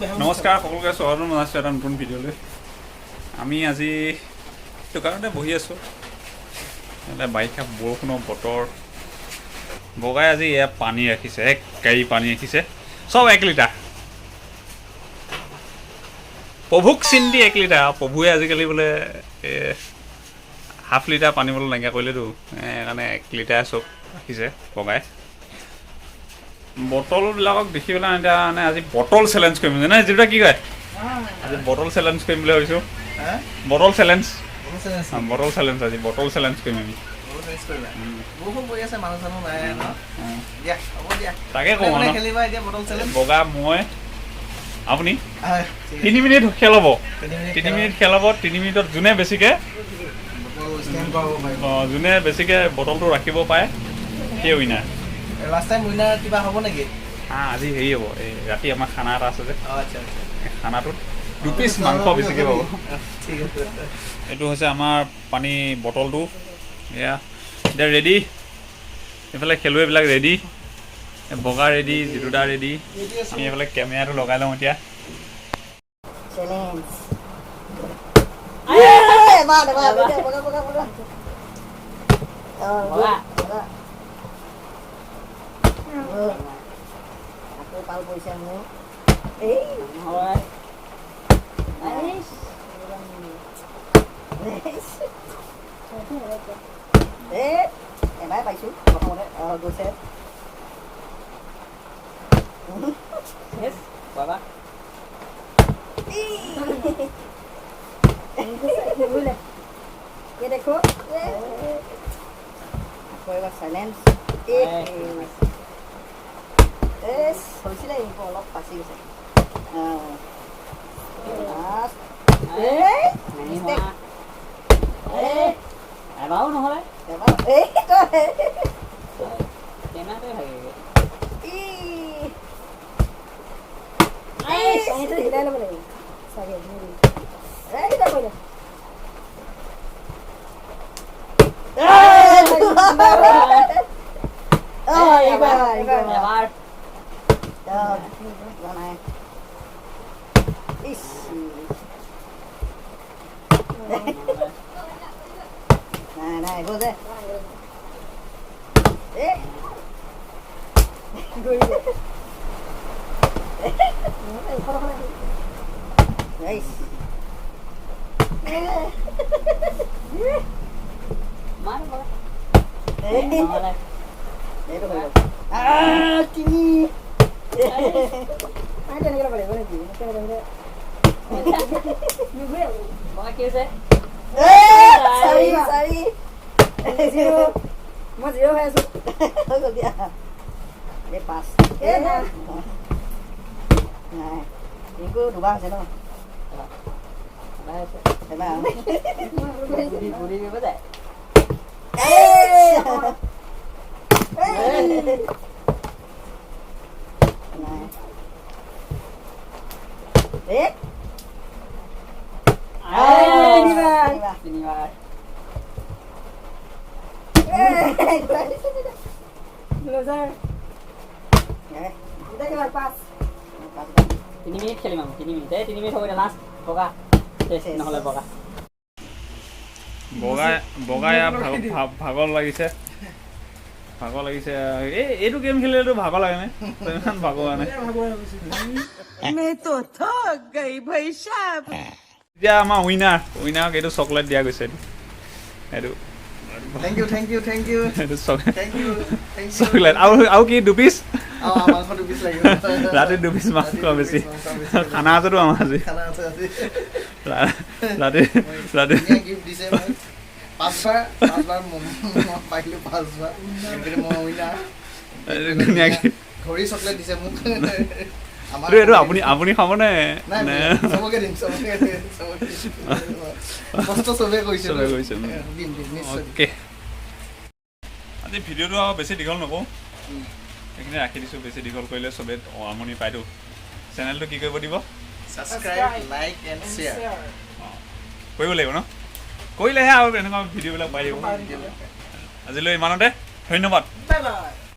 নমস্কাৰ সকলোকে, স্বাগতম জনাইছোঁ এটা নতুন ভিডিঅ'লৈ। আমি আজি দোকানতে বহি আছোঁ। ইয়াতে বাৰিষা বৰষুণৰ বতৰ। বগাই আজি ইয়াত পানী ৰাখিছে, এক গাড়ী পানী ৰাখিছে, চব 1 লিটাৰ। প্ৰভুক চিন্তি 1 লিটাৰ। প্ৰভুৱে আজিকালি বোলে হাফ লিটাৰ পানী বোলে নাইকিয়া কৰিলেতো, সেইকাৰণে 1 লিটাৰ চব ৰাখিছে বগাই। বটলবিলাকক দেখি পেলাই এতিয়া মানে আজি বটল চেলেঞ্জ কৰিম জানে যিবিলাক কি কয়, আজি বটল চেলেঞ্জ কৰিম বুলি ভাবিছোঁ। বটল চেলেঞ্জ, বটল চেলেঞ্জ, আজি বটল চেলেঞ্জ কৰিম আমি। বৰষুণ পৰি আছে, মানুহ চানুহ নাই ন? দিয়া, হ'ব দিয়া। তাকে কওঁ কোনে ন। খেলিবা এতিয়া বটল চেলেঞ্জ? বগা, মই, আপুনি 3 মিনিট খেল হ'ব। 3 মিনিট খেল হ'ব। 3 মিনিটত যোনে বেছিকে বটল ষ্টেণ্ড কৰাব পাৰিব। অঁ, যোনে বেছিকে বটলটো ৰাখিব পাৰে সেই উইনাৰ। লাষ্ট টাইম উইনাৰ কিবা হ'ব নেকি? হা, আজি হেৰি হ'ব, এই ৰাতি আমাৰ খানা এটা আছে যে। অঁ, আচ্ছা আচ্ছা। এই খানাটোত দুপিচ মাংস বেছিকে পাব। ঠিক আছে। এইটো হৈছে আমাৰ পানী বটলটো। এয়া এতিয়া ৰেডি। এইফালে খেলুৱৈবিলাক ৰেডি, বগা ৰেডি, জিতুদা ৰেডি। আমি এইফালে কেমেৰাটো লগাই লওঁ এতিয়া। চেলেঞ্জ। এবাৰ এবাৰ বগা বগা বগা। অঁ, বগা। বগা। আকৌ পাল পৰিছে মোৰ। এই হয়। এই। এই এবাৰ পাইছোঁ প্ৰথমতে। অঁ, গৈছে। শেষ বাবা। ये देखो, আকৌ এবাৰ চেলেঞ্জ। এই হৈছিলে, ইনকো অলপ ফাঁচি গৈছে। লাষ্ট। এই নাই হোৱা। এই এবাৰো নহ'লে। এবাৰ এই তই কেমেৰাটোৱে ভাগি ই পানীটো হিলাই ল'ব লাগিব চাগে। এই তই কৈ দে। অঁ, এইবাৰ এইবাৰ। এবাৰ। অঁ, যোৱা নাই। ইছ, নাই নাই, গ'ল যে। এই গৈ ইছ। মাৰ বাবা। এই নহ'লে। এইটো হৈ গ'ল। আহ, তিনি। পানী তেনেকৈ ল'ব লাগিব নেকি? এনেকৈ তেনেকৈ নুঘূৰে। বগা, কি হৈছে? এই, চাৰি চাৰি। জিৰ', মই জিৰ' হৈ আছো। হৈ গ'ল দিয়া। এই পাঁচ। এই নাই। নাই, ৰিংকু দুবাৰ হৈছে ন? এবাৰ হৈছে। এবাৰ। ঘূৰি ঘূৰি দিব যায়। এই নাই। এই তিনিবাৰ। তিনিবাৰ। তিনিবাৰ। এই, লজাৰ। এই, এতিয়া কিমান? পাঁচ। পাঁচ। 3 মিনিট খেলিম আমি, 3 মিনিট। এই 3 মিনিট হ'ব এতিয়া লাষ্ট। বগা শেষ নহ'লে বগা। বগাই বগাই ভাগৰ লাগিছে, ভাগৰ লাগিছে। এই এইটো গেম খেলিলেতো ভাগৰ লাগেনে? ইমান ভাগৰ হোৱা নাই। मैं तो थक गई भाई साहब। এতিয়া আমাৰ উইনাৰ, উইনাৰক এইটো চকলেট দিয়া গৈছে। এইটো এইটো Thank you, thank you, thank you. এইটো chocolate. Thank you, thank you. Chocolate আৰু কি দুপিচ। অঁ, মাংস দুপিচ লাগিব। ৰাতি দুপিচ মাংস ৰাতি বেছি। দুপিচ মাংস বেছি। খানা আছেতো আমাৰ আজি। খানা আছে আজি। ৰাতি ৰাতি ধুনীয়া গিফ্ট দিছে মোক। পাঁচবাৰ পাঁচবাৰ মই পাৰিলোঁ পাঁচবাৰ, কিন্তু মই উইনাৰ। ধুনীয়া gift। ঘড়ী চকলেট দিছে মোক আমাৰ। এইটো আপুনি খাবনে? নাই। নে চবকে দিম, চবকে দিম, চবকে দিম। কষ্ট চবে কৰিছে। চবে কৰিছে। দিম দিম, নিশ্চয় দিম। অ'কে, আজি ভিডিঅ'টো আৰু বেছি দীঘল নকৰোঁ, সেইখিনি ৰাখি দিছোঁ। বেছি দীঘল কৰিলে চবেই আমনি পায়তো। চেনেলটো কি কৰিব দিব? Subscribe, like and share. কৰিব লাগিব ন? কৰিলেহে আৰু এনেকুৱা ভিডিঅ'বিলাক পাই থাকিব। আজিলৈ ইমানতে, ধন্যবাদ। Bye bye.